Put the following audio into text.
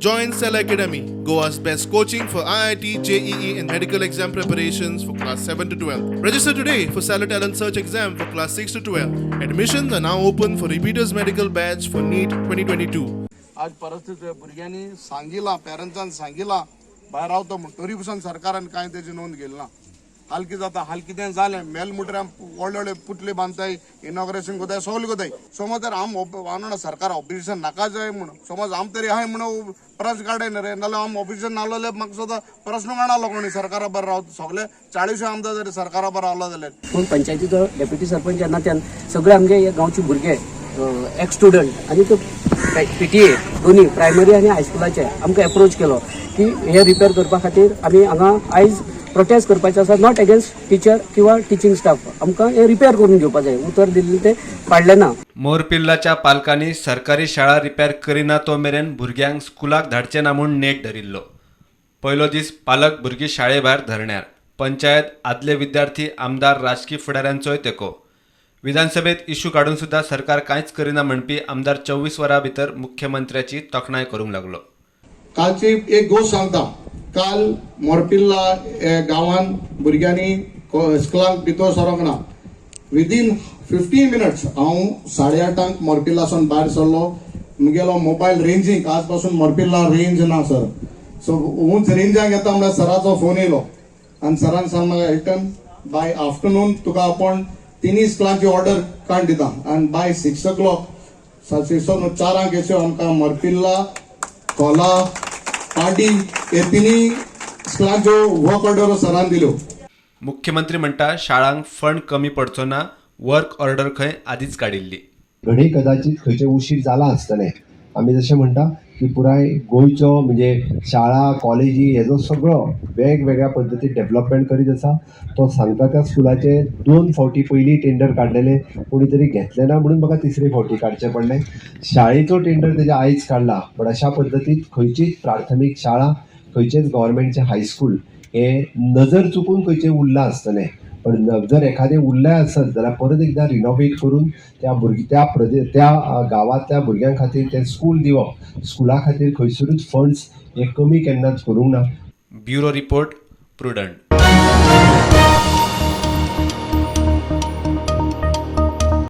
Join Cell Academy, Goa's best coaching for IIT, JEE, and medical exam preparations for class 7 to 12. Register today for Stellar Talent Search exam for class 6 to 12. Admissions are now open for repeaters medical batch for NEET 2022. आज परिस्थिती भुरग्यांनी सांगिलां, पेरंट्सान सांगिलां भायर रावता म्हूण, तरी पसून सरकारान कांय तेजी नोंद घेतली ना. हाल कितें जाता, हाल कितें जालें, मेल मुटऱ्या व्हडले व्हडले पुतळे बांदताय, इनॉग्रेशन कोताय, सगळें कोताय. समज तर आम वानोना सरकार ऑपोजिशन नाका जाय म्हूण, समज आम तरी आहाय म्हूण प्रश्न काडाय न्ही रे, नाल्यार आम ऑपोजिशन नासलें म्हाका सुद्दां प्रश्न काडना कोणी. सरकारा बरें रावता सगळे 40 आमदार जरी सरकारा बरें रावलो जाल्यार. पूण पंचायतीचो डेप्युटी सरपंच ह्या नात्यान सगळे आमगे हे गांवचे भुरगे, एक्स स्टुडंट आनी तो पीटीए, दोन्ही प्रायमरी आनी हायस्कुलाचे आमकां एप्रोच केलो की हे रिपेर करपा खातीर आमी हांगा आयज प्रोटेस्ट करपाचें आसा. Not against teacher किंवा टिचींग स्टाफ, आमकां हें रिपेर करून घेवपा जाय. उतर दिल्लें तें पाडलें ना. मोरपिल्लाच्या पालकांनी सरकारी शाळा रिपेर करिना तो मेरेन भुरग्यांक स्कुलाक धाडचे ना म्हूण नेट धरिल्लो. पयलो दीस पालक भुरगीं शाळे भायर धरण्यार. पंचायत, आदले विद्यार्थी, आमदार, राजकी फुडाऱ्यांचोय तेंको. विधानसभेत इशू काडून सुद्दां सरकार कांयच करिना म्हणपी आमदार 24 वरां भितर मुख्यमंत्र्याची तोखणाय करूंक लागलो. कालची एक गोश्ट सांगता. काल मोरपिल्ला हे गांवान भुरग्यांनी स्कुलांक भितर सरोंक ना. विदीन 15 मिनट्स, हांव 8:30 मोरपिल्लासून भायर सरलो. मुगेलो मोबायल रेंजीक, आज पासून मोरपिल्ला रेंज ना सर. सो उंच रेंजाक येता म्हणल्यार सराचो फोन येयलो आनी सरान सांग म्हाका, "एल्टन, बाय आफ्टरनून तुका आपूण तिनूय स्कुलांची ऑर्डर काड दिता." आनी बाय 6 ओ क्लॉक, 6, 4 येसो आमकां मोरपिल्ला, खोला, पाटी हे तिनूय स्कुलांच्यो वर्क ऑर्डर सरान दिल्यो. मुख्यमंत्री म्हणटा, शाळांक फंड कमी पडचो ना, वर्क ऑर्डर खंय आदींच काडिल्ली. घडये कदाचित खंयचे उशीर जाला आसतलें. आमी जशें म्हणटा की पुराय गोंयचो म्हणजे शाळा कॉलेजी हेजो सगळो वेगवेगळ्या पद्दतीन डेवलपमेंट करीत आसा. तो सांगता, त्या स्कुलाचे दोन फावटी पयलीं टेंडर काडलेले, कोणी तरी घेतलें ना म्हणून म्हाका तिसरे फावटी काडचें पडलें. शाळेचो टेंडर तेजे आयज काडला. बट अशा पद्दतीन खंयचीच प्राथमीक शाळा, खंयचेच गव्हर्मेंटचें हायस्कूल हे नजर चुकून खंयचें उरलां आसतलें, पण जर एखादें उरलें आसत जाल्यार परत एकदां रिनोवेट करून त्या भुरगीं त्या प्रदे त्या गांवांतल्या भुरग्यां खातीर तें स्कूल दिवप. स्कुला खातीर खंयसरूच फंड्स हे कमी केन्नाच करूंक ना. Bureau report, prudent.